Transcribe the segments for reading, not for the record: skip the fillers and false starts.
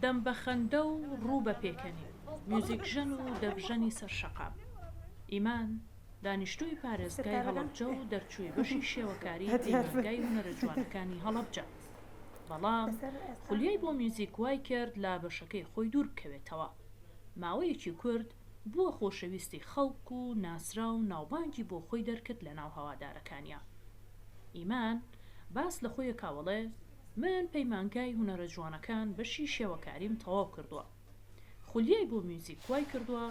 دەم بە خەندە و ڕوو بە پێکەنین، میوزیکژەن و دەفژەنی سەر شەقام. ئیمان، دانیشتووی پارێزگای هەڵەبجە و دەرچووی بەشی شێوەکاری پەیمانگای هونەرە جوانەکانی هەڵەبجە. بەڵام خولیای بۆ میوزیک وای کرد لە بەشەکەی خۆی دوور بکەوێتەوە. ماوەیەکی کورت بووە خۆشەویستی خەڵک و ناسرا و ناوبانگی بۆ خۆی دەرکرد لەناو هەوادارەکانیا. ئیمان باس لە خۆی ئەکا و ئەڵێ، من پەیمانگای هونەرە جوانەکان بەشی شێوەکاریم تەواو کردووە. خولیای بۆ میوزیک وای کردووە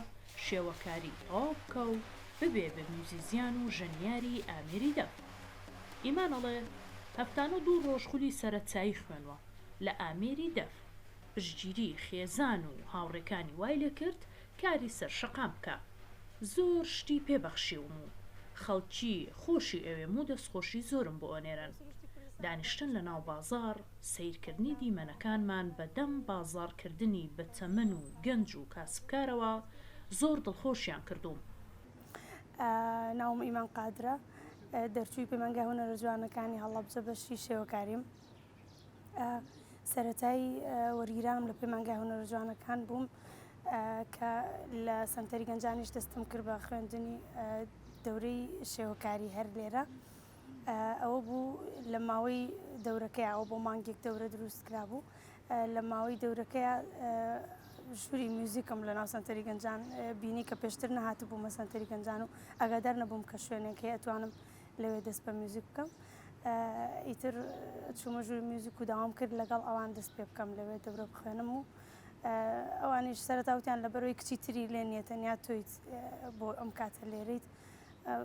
شێوەکاری تەواو بکا و ببێ بە میوزیزیان و ژەنیاری ئامێری دەف. ئیمان ئەڵێ، هەفتانە دوو ڕۆژ خولی سەرەتایی خوێنوە لە ئامێری دەف. پشتگیری خێزان و هاوڕێکانی وای لێکرد کاری سەر شەقام بکا. زۆر شتی پێ بەخشیوم و خەڵکی خۆشی ئەوێم و دەستخۆشی زۆرم بۆ ئەنێرن. دانیشتن لە ناو بازاڕ، سەیرکردنی دیمەنەکانمان بە دەم بازاڕکردنی بە تەمەن و گەنج و کاسبکارەوە زۆر دڵخۆشیان کردووم. ناوم ئیمان قادرە، دەرچووی پەیمانگای هونەرە جوانەکانی هەڵەبجە بەشی شێوەکاریم. سەرەتای وەرگیرانم لە پەیمانگای هونەرە جوانەکان بووم کە لە سەنتەری گەنجانیش دەستم کرد بە خوێندنی دەورەی شێوەکاری هەر لێرە ئەوە بوو لە ماوەی دەورەکەی ئەوە بۆ مانگێک دەورە دروست کرابوو لە ماوەی دەورەکەی ژووری میوزیکم لە ناو سەنتەری گەنجان بینی کە پێشتر نەهاتبوومە سەنتەری گەنجان و ئاگادار نەبووم کە شوێنێک هەیە ئەتوانم لەوێ دەست بە میوزیک بکەم ئیتر چوومە ژووری میوزیک و داوام کرد لەگەڵ ئەوان دەست پێ بکەم لەوێ دەورە بخوێنم و ئەوانیش سەرەتا وتیان لەبەرەوەی کچی تری لێ نییە تەنیا تۆیت بۆ ئەم کاتە لێرەیت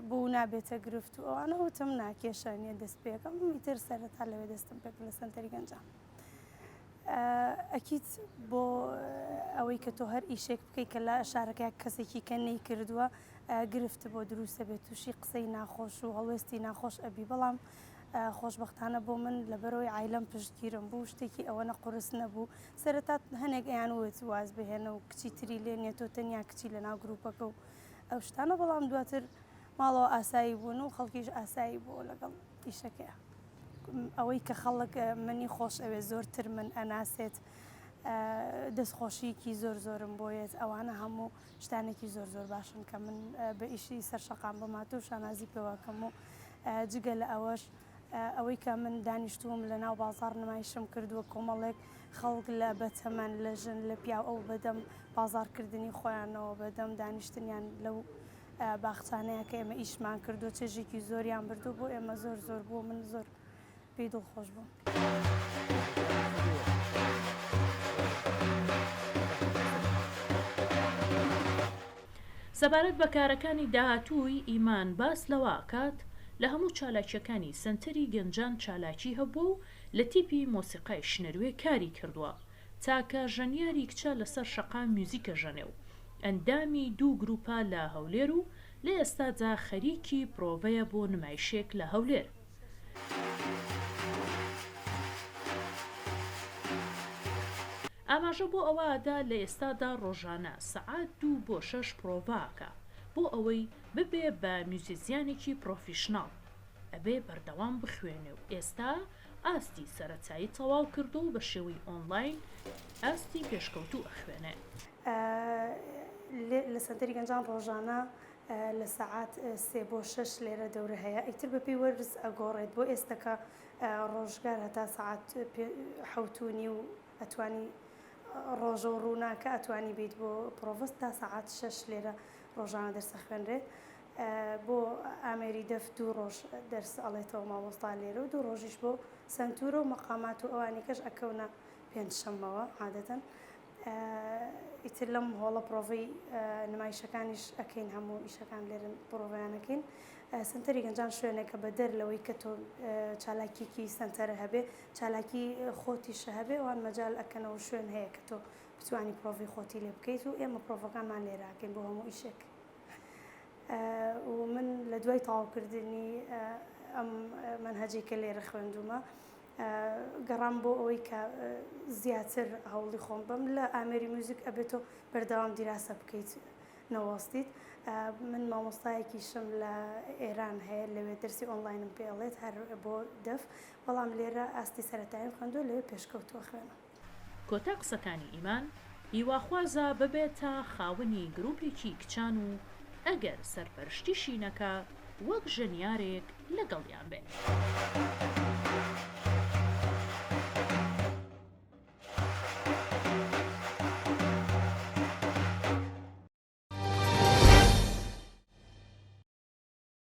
بۆ نابێتە گرفت و ئەوانە وتم ناکێشە نییە دەست پێکەم ئیتر سەرەتا لەوێ دەستم پێ لە سەنتەری گەنجان. ئەکید بۆ ئەوەی کە تۆ هەر ئیشێک بکەیت کە لە شارەکە کەسێکی کە نەیکردووە گرفت بۆ دروستە بێت تووشی قسەی ناخۆش و هەڵوێستی ناخۆش ئەبی بەڵام خۆشبەختانە بۆ من لەبەرەوەی عایلەم پشتگیرم بوو شتێکی ئەوەنە قورس نەبوو سەرەتا هەنێک ئەیان وت واز بهێنە و کچی تری لێ نیە تۆ تەنیا کچی لەناو گروپەکە و ئەو شتانە بەڵام دواتر ماڵەوە ئاسایی بوون و خەڵکیش ئاسایی بوو لەگەڵ ئیشەکەیا. ئەوەی کە خەڵک منی خۆش ئەوێ زۆرتر من ئەناسێت دەستخۆشیکی زۆر زۆرم بۆیەت ئەوانە هەموو شتانێکی زۆر زۆر باشن کە من بە ئیشی سەر شەقام بمات و شانازی پێوەکەم و جگە لە ئەوەش ئەوەی کە من دانیشتووم لە ناو بازار نمایشم کردووە کۆمەڵێک خەڵک لە بەتەمەن لە ژن لە پیاو ئەو بەدەم بازارکردنی خۆیانەوە بەدەم دانیشتنیان لەو باخچانەیە کە ئێمە ئیشمان کردووە چێژێکی زۆریان بردوو بۆ ئێمە زۆر زۆر بوو من زۆر پێی دڵخۆش بووم. سەبارەت بە کارەکانی داهاتووی، ئیمان باس لەوە ئەکات، لە هەموو چالاکییەکانی سەنتەری گەنجان چالاکی هەبووە و لە تیپی مۆسیقای شنروێ کاری کردووە، تاکە ژەنیاری کچە لەسەر شەقام میوزیک ئەژەنێ و ئەندامی دوو گروپە لە هەولێر و لە ئێستادا خەریکی پرۆڤەیە بۆ نمایشێک لە هەولێر. ئاماژە بۆ ئەوە ئەدا لە ئێستادا ڕۆژانە سەعات دوو بۆ شەش پرۆڤە ئەکا بۆ ئەوەی ببێ بە میوزیزیانێکی پرۆفیشناڵ ئەبێ بەردەوام بخوێنێ و ئێستا ئاستی سەرەتایی تەواو کردووە و بە شێوەی ئۆنلاین ئاستی پێشکەوتوو ئەخوێنێ. لە سەنتەری گەنجان ڕۆژانە لە سەعات سێ بۆ شەش لێرە دەورە هەیە ئیتر بەپێی وەرز ئەگۆڕێت بۆ ئێستەکە ڕۆژگار هەتا سەعات حەوت و نیو ئەتوانی ڕۆژە و ڕووناکە ئەتوانی بیت بۆ پرۆڤست تا سەعات شەش لێرە ڕۆژانە دەرس ئەخوێنرێت بۆ ئامێری دەف دوو ڕۆژ دەرس ئەڵێتەوە مامۆستا لێرە و دوو ڕۆژیش بۆ سەنتورە و مەقامات و ئەوانیکەش ئەکەونە پێنجشەممەوە عادەتەن ئیتر لەم هۆڵە پرۆڤەی نمایشەکانیش ئەکەین هەموو ئیشەکان لێرن پرۆڤیان ئەکەین سەنتەری گەنجان شوێنێکە بە دەر لەوەی کە تۆ چالاکیکی سەنتەرە هەبێ چالاکی خۆتیشە هەبێ ئەوان مەجال ئەکەنەوە شوێن هەیە کە تۆ بتوانی پرۆڤی خۆتی لێ بکەیت و ئێمە پرۆڤەکانمان لێرە ئەکەین بۆ هەموو ئیشێک و من لە دوای تەواوکردنی ئەم مەنهەجەی کە لێرە خوێندوومە گەڕام بۆ ئەوەی کە زیاتر هەوڵی خۆم بەم لە ئامێری میوزیک ئەبێت تۆ بەردەوام دیراسە بکەیت نەوەستیت من مامۆستایەکیشم لە ئێران هەیە لەوێ دەرسی ئۆنلاینم پێ ئەڵێت هەر بۆ دەف بەڵام لێرە ئاستی سەرەتاییم خوێندووە لەوێ پێشکەوتووە خوێنم. کۆتا قسەکانی ئیمان، هیواخوازە ببێتە خاوەنی گروپێکی کچان و ئەگەر سەرپەرشتیشی نەکا وەک ژەنیارێک لەگەڵیان بێ.